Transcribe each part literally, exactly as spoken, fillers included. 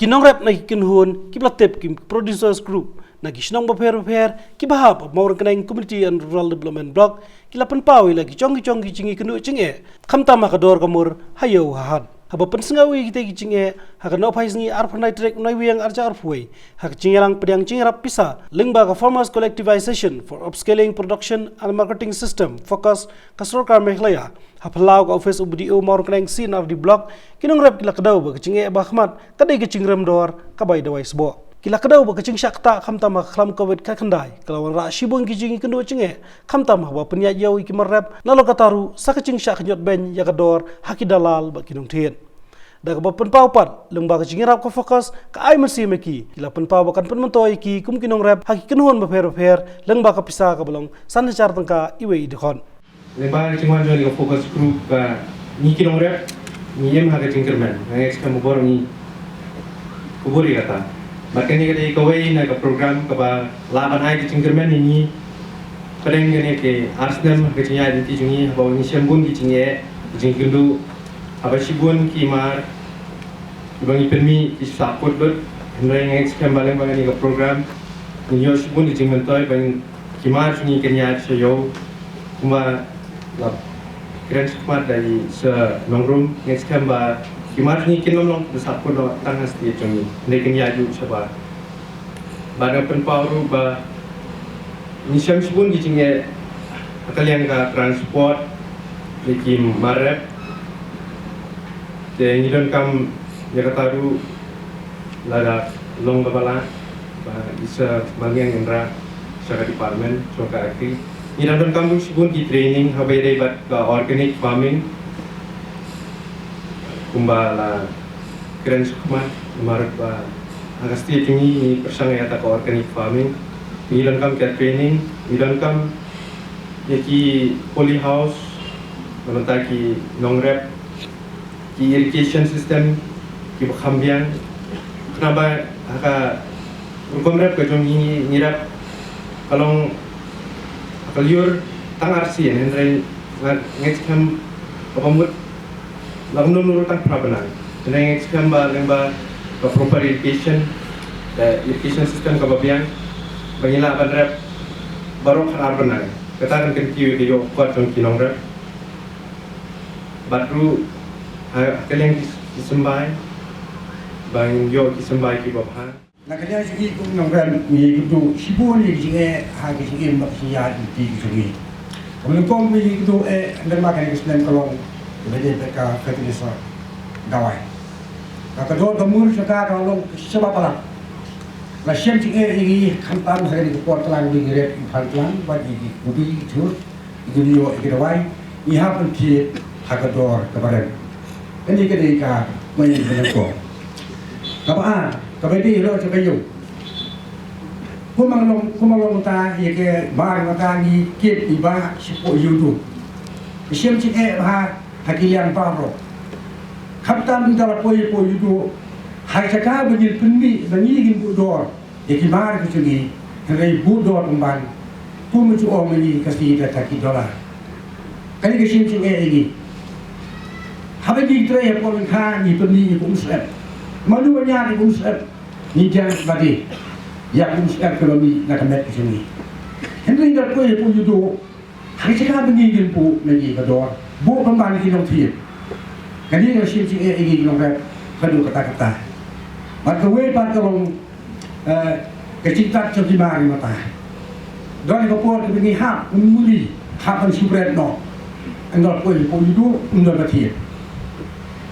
Ki nongrep na ki kynhun kiba la tip ki Producers Group na ki shnong bapher bapher kiba hap ha Mawryngkneng Community and Rural Development Block ki la pynpaw ïa la ki jong ki jong ki jingïakynduh jingeh, khamtam ha ka dor ka mur, ha ïew ha hat. Haba pynsngew ïa kitei ki jingeh ha ka nohphai sngi arphew khyndai tarik u Naiwieng arhajar arphew wei, ha ka jingïalang pdiang jingïarap pisa lyngba ka Farmers Collectivization for Upscaling Production and Marketing System, FOCUS, ka sorkar Meghalaya, ha phyllaw ka ophis u BDO Mawryngkneng C and RD Block, ki nongrep ki la kdew ba ka jingeh ba khmat ka dei ka jingrem dor kaba ïadawai sboh. Ki la kdew ba ka jingshah ktah khamtam ha ka khlam Covid khatkhyndai ka la wanrah shibun ki jingïakynduh jingeh, khamtam haba pynïaid ïew ïa ki mar rep, nalor kata ruh sa ka jingshah kynñiot beiñ ïa ka dor ha ki dalal bad ki nongthied. Da kaba pynpaw pat lyngba ka jingïarap ka FOCUS, ka ai mynsiem ïa ki, ki la pynpaw ba kan pynmyntoi ïa ki kum ki nongrep ha ki kynhun bapher bapher lyngba ka pisa kaba long san hajar tyngka iwei i dkhot. Lyngba ka jingwan jong ka FOCUS Group, ba ngi ki nongrep ngi im ha ka jingkyrmen, nga ngeit skhem ba baroh ngi kubur ïa kata. Bad kane ka dei kawei na ka program kaba lah ban ai ka jingkyrmen ïa ngi. Pdeng kane ka ar snem ka jingïaid lynti jong ngi, haba ngi shem bun ki jingeh, ki jingkynduh, haba shibun ki mar kiba ngi pynmih ki sahkut lut, hynrei nga ngeit skhem ba lyngba kane ka program ngin ïoh shibun ki jingmyntoi ba ki mar jong ngi kin ïaid sha ïew. Kumba la kren shakhmat da i Sir Nongrum, nga ngeit skhem ba ki mar jong ngi kin ym long kiba sahkut noh tang ha state jong ngi, hynrei kin ïaid ruh shabar. Bad nga pynpaw ruh ba ngi shem shibun ki jingeh ha ka liang ka transport ïa ki mar rep. Te ngi donkam ïa kata ruh, lada long kaba lah, ba i Sir Malngiang in rah sha ka department jong ka Agri. Ngi dang donkam ruh shibun ki training haba ïadei bad ka organic farming, kumba la kren shakhmat, namar ba ha ka state jong ngi ngi pyrshang ïa kata ka organic farming. Ngi donkam ka training, ngi donkam ïa ki polyhouse, na bynta ki nongrep, ki irrigation system kiba kham biang. Khnang ba ha ka rukom rep ka jong ngi, ngi rep ka long ha ka lyiur tang arsien, hynrei nga ngeit skhem kaba mut la kumno kumno ruh tang phra bnai. Hynrei nga ngeit skhem ba lyngba ka proper irrigation, ka irrigation system kaba biang, ba ngi lah ban rep baroh khatar bnai. Kata kan kyntiew ïa ka ïoh kot jong ki nongrep. Bad ruh ha ka liang ki, ki symbai, ba ngin ïoh ki symbai kiba bha. Na ka liang jong ngi kum nongrep ngi kynduh shibun ïa ki jingeh ha ki jingim bad ki jingïaid lynti ki jong ngi. Kaba nyngkong ngi kynduh eh, hynrei ma kane ka snem ka long kaba ïadei bad ka fertilizer, dawai. Ka, ka dor ka mur jong ka ka long kaba palat. La shem jingeh ïa ngi khamtam ha kane ka por tlang ba ngi rep ïa ki phan tlang bad ïa ki kubi ki jhur. Ïa ki dawai, ïa ki dawai, ngi hap ban thied ha ka dor kaba rem. Kane ka dei ka mawei kaba nyngkong. Kaba ar, kaba dei halor jong ka ïew. Kumba long, kumba long mynta ïa ki bar mynta ngi kit ïa ba shipor ïew duh. Ka shem jingeh bha ha ki liang baroh. Khamtam mynta la poi ïa poi ïew duh. Ha ka jaka ba ngin pynmih ba ngi ngin buh dor ïa ki mar ki jong ngi, hynrei buh dor pynban, kum ju ong ma ngi ka sngi da thirty dollar. Kane ka shem jingeh ïa ngi. Haba ngi trei hapoh lyngkha ngi pynmih ïa ka umsyep. Mano ba ñiad ïa ka umsyep? Ngi jan ba dei ïa ka umsyep kaba mih na ka met ka jong ngi. Hynrei da poi hapoh ïew duh, ha ka jaka ba ngi ngin buh na ngi ka dor, buh pynban ïa ki nongthied. Kane ka shem jingeh ïa ngi ki nongrep haduh katta katta. Bad kawei pat ka long, eh, ka jingtap jong ki mar ïa mata. Don ka por kaba ngi hap, ym muli hap ban shu bret noh. Ynda la poi hapoh ïew duh, ym don ba thied.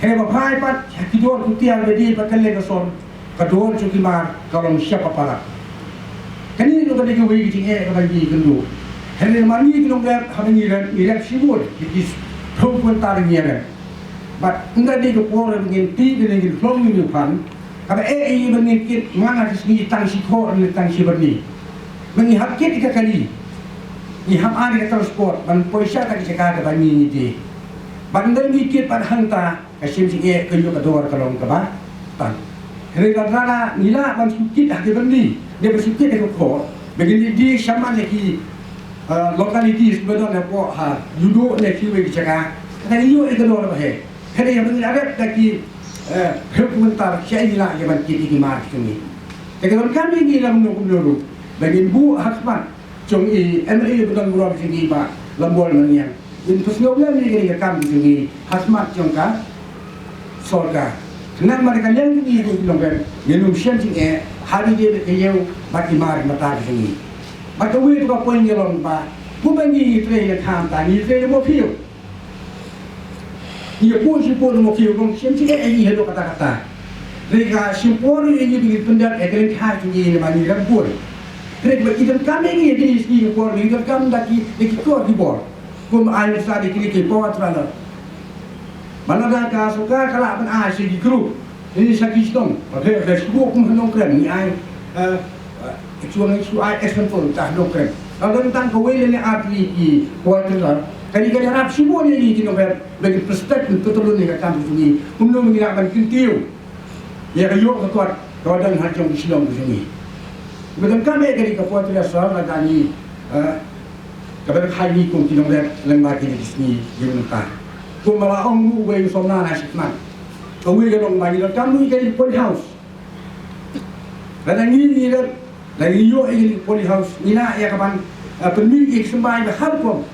Hynrei ba phai pat ha ki dor khyndiat ba dei pat ka leh ka son, ka dor jong ki mar ka long sha palat. Kane ruh ka dei kawei ka jingeh kaba ngi kynduh. Hynrei ma ngi ki nongrep haba ngi rep, ngi rep shibun, ki, ki phew kwintal ngi rep. Bad ynda dei ka por ba ngin tih, ngin, ngin khlong, ngin ïoh phan, kaba eh ïa ba ngin kit man la ka sngi tang shi khoh ne tang shi byrni. Ba ngi hap kit ïa ka kali, ngi hap ai ïa ka transport ban poi sha kata ka jaka kaba ngi ngi dei. Bad ynda ngi kit pat hangta, ka shem jingeh, ka ïoh ka dor ka long kaba tang. Hynrei lada ngi lah ban shu kit ha ki byrni, ne ban shu kit ha ki khoh, ba ngin ïa die shaman ïa ki, eh, localities ba don hapoh ha ïew duh ne kiwei ki jaka, kata ngi ïoh ïa ka dor ba heh. Hynrei haba ngi la rep da ki, Eh, hep mynta sha ïa la ïa ban kit ïa ki mar jong ngi. Te ka donkam ïa ngi lam no kumno ruh ba ngin buh ha khmat jong i M L A ba don burom jong ngi Bah Lamboi Maliang. Ngin pynsngew lem ïa ka kam jong ngi ha khmat jong ka sorkar. Khnang ba ka liang jong ngi ruh nongrim ngin ym shem jingeh ha ri de ka ïew bad i mar i mata jong ngi. Bad kawei ka point ka long ba kumba ngi trei na kham ta ngi trei na mo phiu. Ngi ïa pun shi pun mo phiu kong sien sien eh ngi haduh kata kata. Rega shi por ngi ngi ngi pendek eh kren kha ngi ngi mani ram pun. Rega ba idan kam ngi ngi ngi por ngi idan kam da ki da ki kor ki bor. Kum ai sa di ki ki por trana. Mana da ka suka kala ban ai shi ki kru. Ini sa ki stong. Oke, oke, shi kum hanong kren ngi ai. Eh, Chuang ngi shu ai example ta no kren. Ka don tang kawei lane ar tylli ki quarter la. Kani kani rap shi mo ne ki no kren. Bagi perspective to to ne ka kam tu ni. Kumno ngi nak ban kyntiew. Ïa ka ïoh ka kot ka don ha jong ki shnong tu ni. Ba don kam eh kani ka quarter la sa la dani. Ka ba khai ni kum ki no kren leng ba ki ni sngi ïa ta. Kum ba la ong u wei somna na shikman. Kawei ka long ba ngi don kam ni kani poly house. Lada ngi ngi rat, lada ngi ïoh ïa ki poly house, ngi lah ïa ka ban, eh, pynmih ïa ki symbai ba har rukom.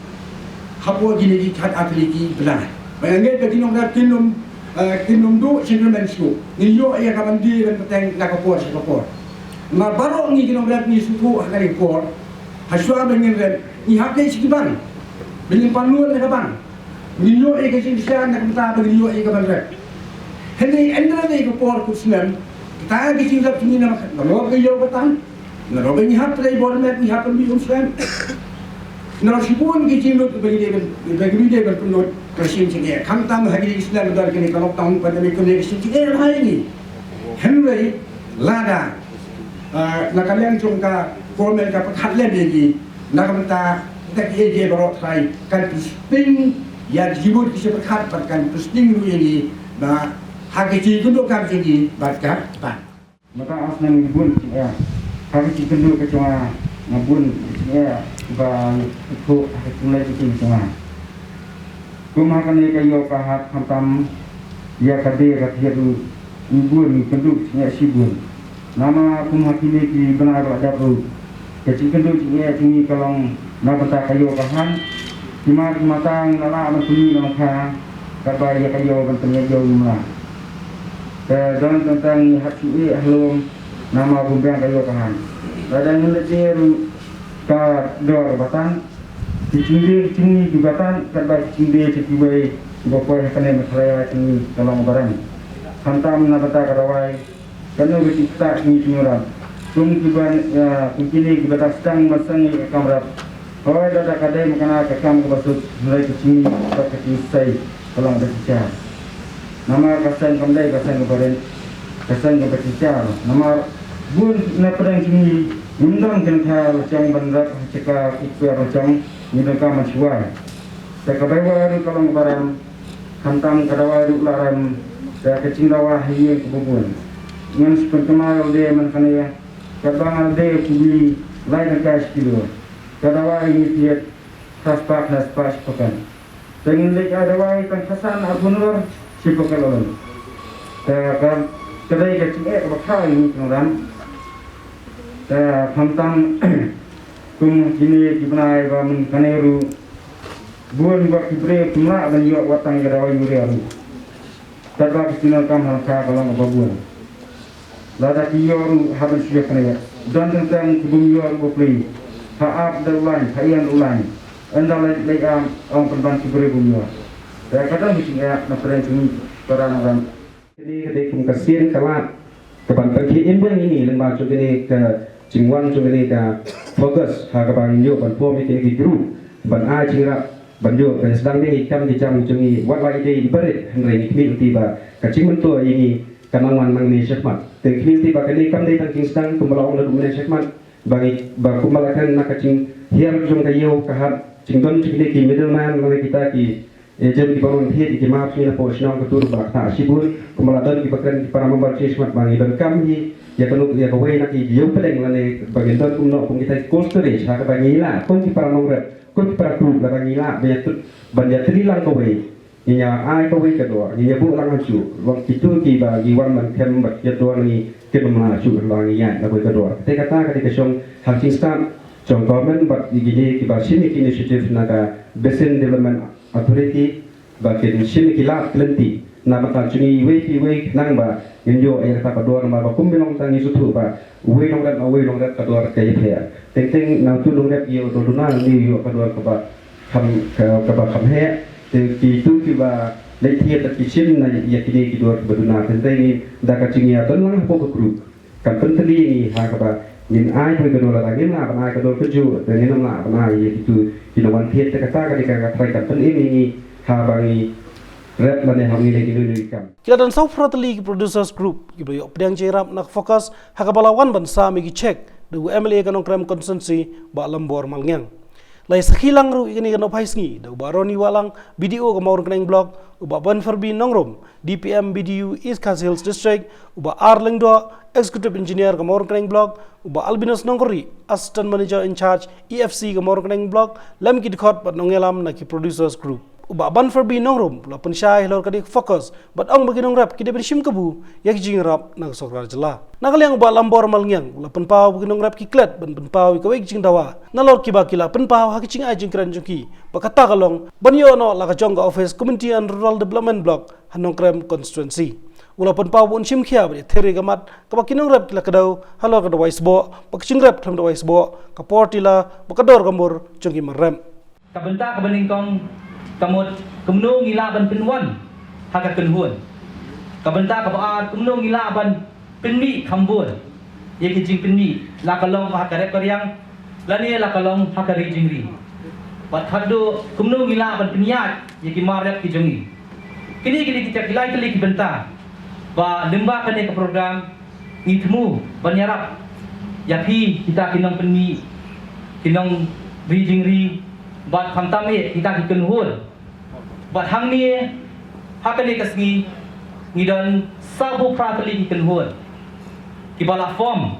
Hapoh kine ki khat ar tylli ki bnai. Ba ngi ngeit ba ki nongrat kin ym, eh, kin ym duh sngewthuh shuh. Ngi ïoh ïa ka ban die ban bteng na ka por sha ka por. Namar baroh ngi ki nongrat ngi sngewthuh ha kane ka por. Hashwa ba ngin rat, ngi hap leit sha ki bank. Ba ngin pan loan na ka bank. Ngi ïoh ïa ka jingshisha na ka bynta ba ngi ïoh ïa ka ban rep. Hynrei ynda dei ka por kut snem, kita ki jingrep jong ngi na ka, na ka ïew ka tan, na ka ba ngi hap trei bor met, ngi hap pynmih um snem. Na ka shibun ki jinglut ba ngi dei ban, ba ngi dei ban pynlut ka shim jingeh. Khamtam ha ki snem ba don kane ka lockdown pandemic kane ka shim jingeh ha ngi. Hynrei lada, ah, na ka liang jong ka government ka pyrkhat lem ïa ngi, na ka bynta kita kiei kiei baroh trai kan pynsting ïa ki jingmut ki jingpyrkhat bad kan pynsting ruh ïa ngi ba ha ka jingkynduh kam jong ngi bad ka ban. Mynta ar snem ngi bun jingeh. Ha ka jingkynduh ka jong nga nga bun jingeh ba ngi thuh ha ka jingleh jingkynduh jong nga. Kum ha kane ka ïew ka hat khamtam ïa ka dei ka thied ruh ngi bun ngi kynduh jingeh shibun. Namar kum ha kine ki bnai ba la dep ruh ka jingkynduh jingeh jong ngi ka long na bynta ka ïew ka hat. Ki mar ki mata ngi la lah ban pynmih na ka katba ïa ka ïew ban pynïaid ïew ngim lah. Te don tang tang ngi hap shu ïeh ha lum namar bym biang ka ïew ka hat. Lada ngin leit die ruh ka dor ba tan. Ki jingdie jong ngi kiba tan katba ki jingdie jong kiwei kiba poi ha kane ka tharai jong ngi ka long ba rem. Khamtam na bynta ka dawai kano ka jingktah jong ngi ki nongran. Kum kiba, ïa, kum kine kiba dang sdang ban seng ïa ka kam rep. Hooid lada ka dei ma kane ka kam kaba suk hynrei ka jong ngi bad ka jingïaseng ka long ba jynjar. Namar ka seng kam dei ka seng kaba rit, ka seng kaba jynjar. Namar bun na pdeng jong ngi ngim don jingthaw la jong ban rep ha jaka ki kper la jong ngi donkam ban shuwa. Te ka bai wai ruh ka long kaba rem, khamtam ka dawai ruh la rem, te ka jingdawa ha ïing kaba bun. Ngan shu pynkynmaw ïa lade man kane, katba nga la dei u khynnah lai tyngka shi kilo. Ka dawai ngi thied, ha spah, ha spah shi pakan. Te ngin leit ai dawai tang khatsan arphew nor shi pakan la long. Te ka, ka dei ka jingeh kaba khraw ïa ngi ki nongran. Te khamtam kum kine ki bnai ba man kane ruh bun ba ki briew kim lah ban ïoh wat tang ïa dawai urea ruh. Katba ka jingdonkam ha ka ka long kaba bun. Lada ki ïoh ruh hap ban shu ïa kane. Don teng teng ki bym ïoh ruh ba plie. Ha ap da u lain, ha ïeng da u lain. Ynda leit leit am ong pynban ki briew bym ïoh. Te ka don ka jingeh na pdeng jong ngi para nongran. Kane ka dei kum ka sien ka lad. Ka ban pynkhih im biang ïa ngi lyngba jong kane ka jingwan jong kane ka focus ha kaba ngi ïoh ban pom ïa kine ki group ban ai jingïarap ban ïoh ban sdang ïa ki kam ki jam jong ngi wat la i dei i barit hynrei ngi khmih lynti ba ka jingmyntoi ïa ngi ka nang wan nangne shakhmat. Te ngi khmih lynti ba kane kam dei tang jingsdang kumba la ong naduh mynne shakhmat ba ngi ba kumba la kren na ka jinghiar jong ka ïew ka hat jingdon jong kine ki middleman lane kita ki Ïa jem kiba rung thied ïa ki map sngewthuh napoh shnong ka tur ba la ktah shibun, kumba la don kiba kren ki para member shismat ba ngi donkam hi ïa kano ïa kawei na ki ïew pdeng lane ba ngin don kumno kum kita ki cold storage ha kaba ngi lah kum ki para nongrep kum ki para group laba ngi lah ban ïa tut ban ïa tli lang kawei. Ngi ïa ai kawei ka dor, ngi ïa buh lang ha shuh, wat kito kiba ngi wan ban kem bad ïa dor ngi kem lang ha shuh, ngi ïa na kawei ka dor. Te kata ka dei ka shong hangta jong government bad ïa kine kiba shim ïa ki initiative na ka Basin Development Authority ba kin shim ïa ki lad ki lynti na bynta jong ngi iwei pa iwei khnang ba ngin ïoh ïa kata ka dor namar ba kum ba long tang ngi sngewthuh ba uwei nongrep na uwei nongrep ka dor ka ïapher. Teng teng na utu nongrep ïoh dor duna, une ïoh ka dor kaba kham, ka, kaba kham heh. Te kito kiba leit thied ki shim na ïa kine ki dor kiba duna. Teng teng ngi da ka jingïadon lang hapoh ka group kan pyntylli ïa ngi ha kaba ngin ai kawei ka dor, lada ngim lah ban ai ka dor kajuh te ngin ym lah ban ai ïa kito ki nongwan thied. Te kata ka dei ka, ka trai kan pynim ïa ngi haba ngi rep lane haba ngi leh kino kino ki kam. Ki la don sawphra tylli ki producers group kiba ïoh pdiang jingïarap na ka FOCUS ha kaba la wan ban sam ïa ki cheque da u MLA ka Nongkrem constituency Bah Lambor Malngiang. La ïa sakhi lang ruh ïa kane ka nongphai sngi da u Bah Ronnie Wahlang, BDO ka Mawryngkneng Block, u Bah Banferbi Nongrum, DPM BDU East Khasi Hills District, u Bah R Lyngdoh, Executive Engineer ka Mawryngkneng Block, u Bah Albinus Nongkori, Assistant Manager in Charge, EFC ka Mawryngkneng Block, lem ki dkhot bad nongïalam na ki producers group. U Bah Banferbi Nongrum u la pynshai halor kane ka FOCUS bad ong ba ki nongrep ki dei ban shim kabu ïa ki jingïarap na ka sorkar jylla. Na ka liang u Bah Lambor Malngiang u la pynpaw ba ki nongrep ki klet ban pynpaw ïa kawei ka jingdawa nalor kiba ki la pynpaw ha ka jingai jingkren jong ki, ba kata ka long ban ïoh noh la ka jong ka office Community and Rural Development Block ha Nongkrem constituency. U la pynpaw ba un shim khia bad ïathir ïa ka mat kaba ki nongrep ki la kdew halor ka dawai sboh, ba ka jingrep khlem dawai sboh ka por tila bad ka dor ka mur jong ki mar rep. Ka bynta kaba nyngkong ka mut kumno ngi lah ban pynwan ha ka kynhun. Ka bynta kaba ar kumno ngi lah ban pynmih kham bun ïa ki jingpynmih, la ka long ha ka rep ka riang lane la ka long ha ka ri jingri. Bad khatduh kumno ngi lah ban pynïaid ïa ki mar rep ki jong ngi. Kine kine kita ki lai tylli ki bynta ba lyngba kane ka program ngi thmu ban ïarap ïa phi kita ki nongpynmih, ki nongri jingri bad khamtam eh kita ki kynhun. Bad hangne ha kane ka sngi ngi don sawphew phra tylli ki kynhun kiba la form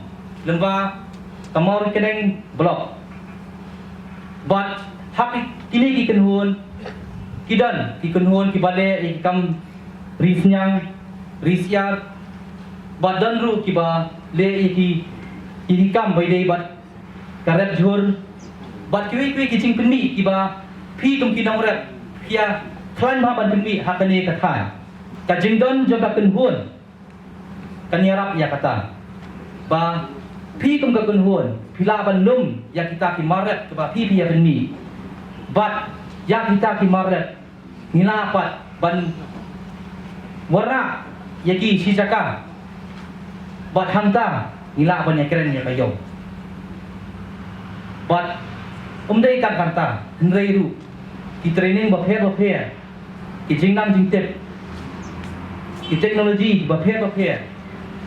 lyngba ka Mawryngkneng Block. Bad ha ki, kine ki kynhun ki don ki kynhun kiba leh ïa ki kam ri sniang, ri syiar, bad don ruh kiba leh ïa ki, ïa ki kam ba ïadei bad ka rep jhur bad kiwei kiwei ki jingpynmih kiba phi kum ki nongrep phi ïa khlaiñ bha ban pynmih ha kane ka thaiñ. Ka jingdon jong ka kynhun kan ïarap ïa kata ba phi kum ka kynhun phi lah ban lum ïa kita ki mar rep kiba phi phi ïa pynmih. Bad ïa kita ki mar rep ngi lah pat ban wanrah ïa ki shi jaka. Bad hangta ngi lah ban ïakren ïa ka ïew. Bad ym dei tang kata, hynrei ruh ki training bapher bapher, ki jingnang jingtip, ki technology bapher bapher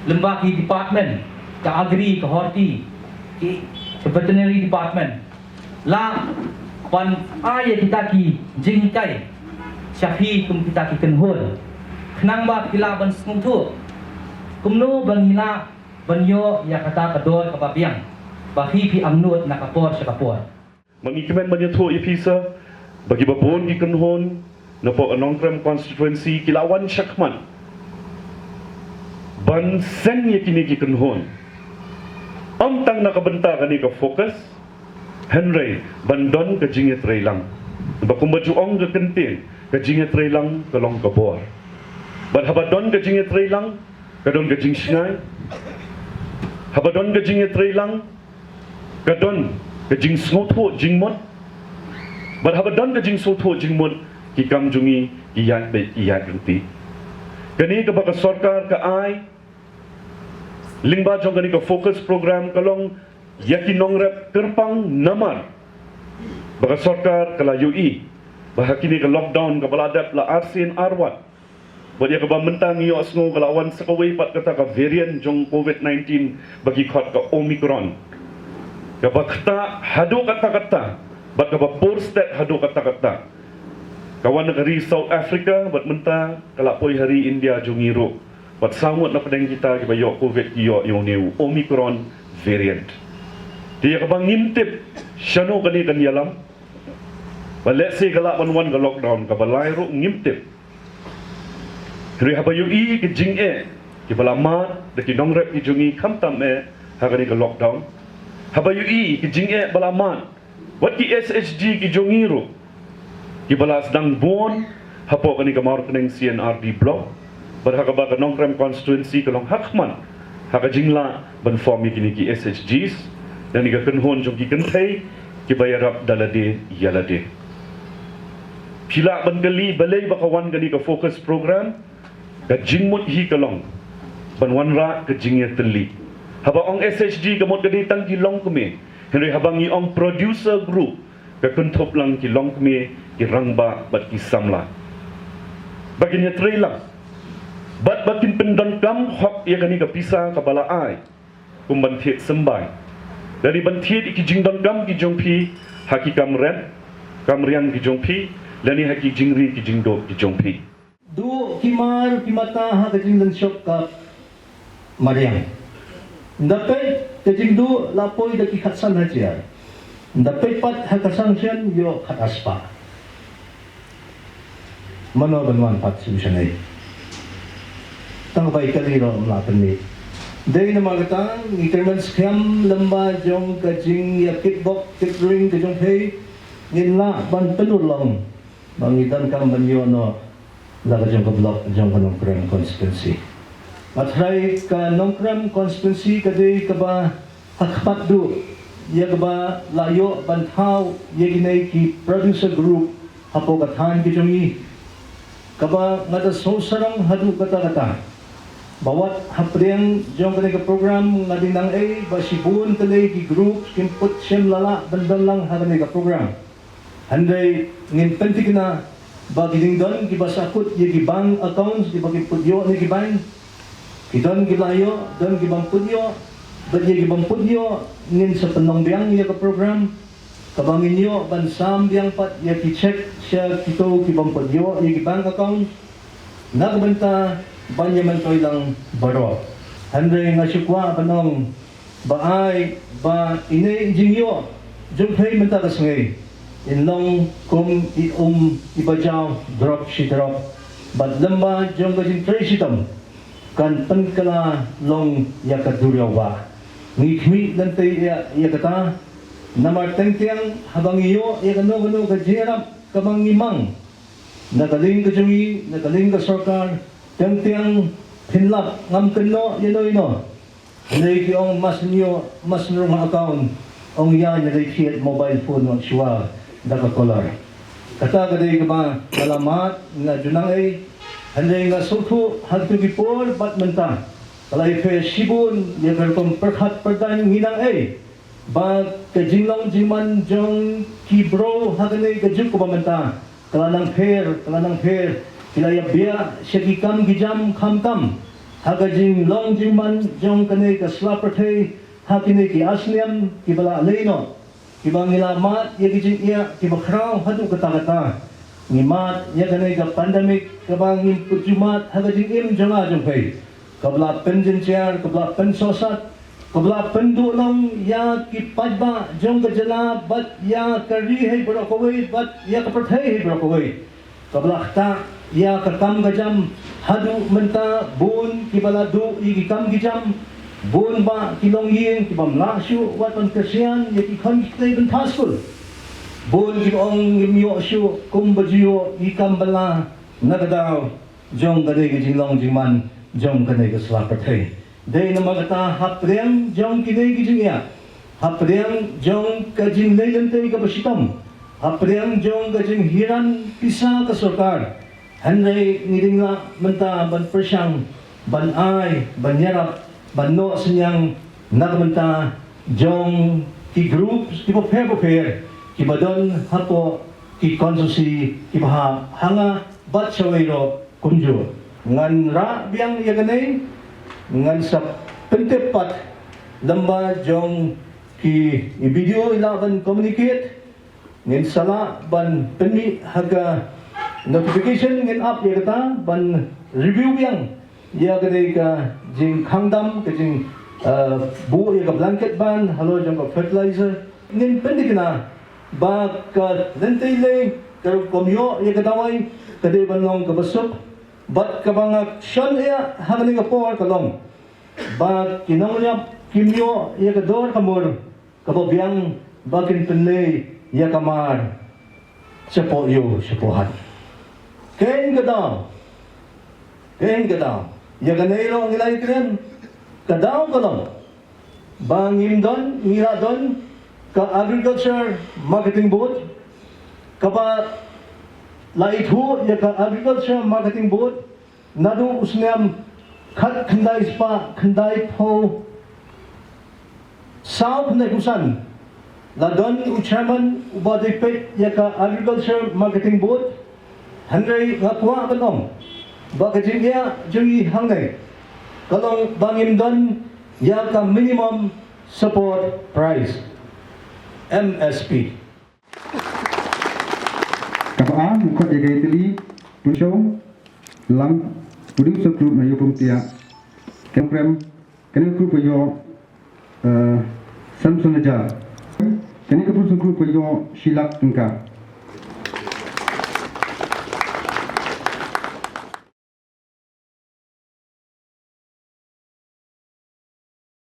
lyngba ki department, ka agri, ka horti, ki, ka veterinary department, lah ban ai ïa kita ki jinghikai sha phi kum kita ki kynhun, khnang ba phi lah ban sngewthuh kumno ba ngi lah ban ïoh ïa kata ka dor kaba biang ba phi phi angnud na ka por sha ka por. Ma ngi kmen ban ïathuh ïa phi sa ba kiba bun ki kynhun napoh ka Nongkrem constituency ki la wan shakhmat ban seng ïa kine ki kynhun. Ym tang na ka bynta kane ka FOCUS, hynrei ban don ka jingïatreilang. Ba kumba ju ong ka kyntien, ka jingïatreilang ka long ka bor. Bad haba don ka jingïatreilang ka don ka jingshngaiñ. Haba don ka jingïatreilang ka don ka jingsngewthuh jingmut. Bad haba don ka jingsngewthuh jingmut ki kam jong ngi ki ïaid beit ki ïaid ryntih. Kane kaba ka sorkar ka ai lyngba jong kane ka FOCUS program ka long ïa ki nongrep kyrpang namar ba ka sorkar ka la ïohi ba ha kine ka lockdown kaba la dep la arsien arwat. Bad ïa kaba mynta ngi ïohsngew ka la wan sa kawei pat kata ka variant jong COVID nineteen ba ki khot ka Omicron. Kaba ktah haduh katta katta bad kaba pur stet haduh katta katta. Ka wan na ka ri South Africa bad mynta ka la poi ha ri India jong ngi ruh. Bad saw ngut na pdeng kita kiba ïoh COVID ki ïoh ïa une u Omicron variant. Te ïa kaba ngim tip shano kane kan ïalam. Ba lehse ka lah ban wan ka lockdown kaba lai ruh ngim tip. Hynrei haba ïohi ka jingeh kiba la mad da ki nongrep ki jong ngi khamtam eh ha kane ka lockdown, haba ïohi ka jingeh ba la mad wat ki S H G ki jong ngi ruh kiba la sdang bun hapoh kane ka Mawryngkneng C and R D block, bad ha kaba ka Nongkrem constituency ka long ha khmat ha ka jinglah ban form ïa kine ki S H Gs, lane ka kynhun jong ki kynthei kiba ïarap da lade ïa lade. Phi lah ban kylli balei ba ka wan kane ka focus program. Ka jingmut hi ka long ban wanrah ka jingïatylli. Haba ong S H G ka mut ka dei tang ki longkmie, hynrei haba ngi ong producer group ka kynthup lang ki longkmie, ki rangbah bad ki samla ba kin ïatrei lang bad ba kin pyndonkam hok ïa kane ka pisa kaba la ai kum ban thied symbai, lane ban thied ïa ki jingdonkam ki jong phi ha ki kam rep, kam riang ki jong phi, lane ha ki jingri ki jingduh ki jong phi. Duh ki mar ki mata ha ka jinglynshop ka mariang. Nda peit ka jingduh la poi da ki khatsan hajar. Nda peit pat ha ka sanction ïoh khat ar spah. Mano ban wan pat solution ai? Tang ba i kali ruh ym lah pynmih. Dei namar kata ngi kyrmen skhem lyngba jong ka jingïakit bok kit ring ka jong phi ngin lah ban pynurlong ba ngi donkam ban ïoh noh na ka jong ka block jong ka Nongkrem constituency. Nga tharai ka Nongkrem constituency ka dei kaba ha khmat duh ïa kaba la ïoh ban thaw ïa kine ki producer group hapoh ka thaiñ ka jong ngi, kaba nga da sngewsarong haduh katta katta ba wat hapdeng jong kane ka program nga dei nang ei ba shibun tylli ki group kim put shim la lah ban don lang ha kane ka program. Hynrei ngin pynthikna ba ki dang don kiba sahkut ïa ki bank accounts kiba ki put ïoh na ki bank. Ki don kiba ïoh, don kiba put ïoh. Bad ïa kiba put ïoh ngin sa pynlong biang ïa ka program kaba ngin ïoh ban sam biang pat ïa ki cheque sha kito kiba put ïoh ïa ki bank account. Na ka bynta ban ïa myntoi lang baroh. Hynrei nga shu kwah ban ong ba ai ba ine i jingïoh jong phi mynta ka sngi in long kum i um iba jaw drop shi drop bad lyngba jong ka jingtrei shitom kan pynkylla long ïa ka duriaw ba ngi khmih lynti ïa ïa kata. Namar teng teng haba ngi ïoh ïa kano kano ka jingïarap kaba ngi mang na ka liang ka jong ngi, na ka liang ka sorkar, teng teng phin lap ngam kynnoh ïa no ïa no. Hynrei ki ong mas nyo mas nrung ha account, ong ïa ïa dei thied mobile phone wat shuwa da ka caller. Kata ka dei kaba ka la mad nga ju nang ei. Hynrei nga sngewthuh ha kito ki por bad mynta ka la ïapher shibun ïa ka rukom pyrkhat pyrdain ngi nang ei ba ka jinglong jingman jong ki bro ha kane ka juk kaba mynta ka la nang pher, ka la nang pher. Ki la ïa biah sha ki kam ki jam khamtam ha ka jinglong jingman jong kane ka sla pyrthei ha kine ki ar snem kiba la leit noh, kiba ngi la mad ïa ki jingeh kiba khraw haduh katta katta. Ngi mad ïa kane ka pandemic kaba ngim put ju mad ha ka jingim jong nga jong phi. Kaba la pynjynjar, kaba la pynsosat, kaba la pynduh long ïa ki paidbah jong ka jylla bad ïa ka ri hi baroh kawei bad ïa ka pyrthei hi baroh kawei. Kaba la ktah ïa ka kam ka jam haduh mynta bun kiba la duh ïa ki kam ki jam, bun bah ki longïing kiba ym lah shuh wat ban kyrshan ïa ki khon ki kti ban phah skul. Bun kiba ong ngim ïoh shuh kumba ju ïoh ïa ki kam bylla na ka daw jong kane ka jinglong jingman jong kane ka sla pyrthei. Dei namar kata hapdeng jong kine ki jingeh, hapdeng jong ka jingleh lynti kaba shitom, hapdeng jong ka jinghiran pisa ka sorkar, hynrei ngi dang lah mynta ban pyrshang, ban ai, ban ïarap, ban noh synñiang na ka bynta jong ki group kiba pher ba pher kiba don hapoh ki constituency kiba hap ha nga bad shawei ruh kumjuh. Ngan rah biang ïa kane, ngan sa pyntip pat lyngba jong ki, i video i lah ban communicate, ngin sa lah ban pynmih ha ka notification, ngin ap ïa kata ban review biang ïa kane ka jingkhang dam, ka jing, eh, buh ïa ka blanket ban halor jong ka fertilizer. Ngin pynthikna Ba ka lynti lei ka rukom ïoh ïa ka dawai ka dei ban long kaba suk, bad kaba nga shon ïa ha kane ka por ka long ba ki nongïap kim ïoh ïa ka dor ka mur kaba biang ba kin pynlei ïa ka mar shapoh ïew shapoh hat. Kein ka daw, kein ka daw ïa kane ruh ngi la ïakren, ka daw ka long ba ngim don, ngi la don ka Agriculture Marketing Board, kaba la ithuh ïa ka Agriculture Marketing Board naduh u snem khatkhyndai spah khyndai phew saw khyndai phew san. La don u chairman uba dei peit ïa ka Agriculture Marketing Board. Hynrei nga kwah ban ong ba ka jingeh jong ngi hangne ka long ba ngim don ïa ka minimum support price, M S P. Kaba ar, mukot ïa ka ïatylli pynshoh lang, pudi u sngewthuh na ïa pumtia. Kemprem, kane ka group ka ïoh, eh, san phew san hajar. Kane ka group ka ïoh shi lak tyngka.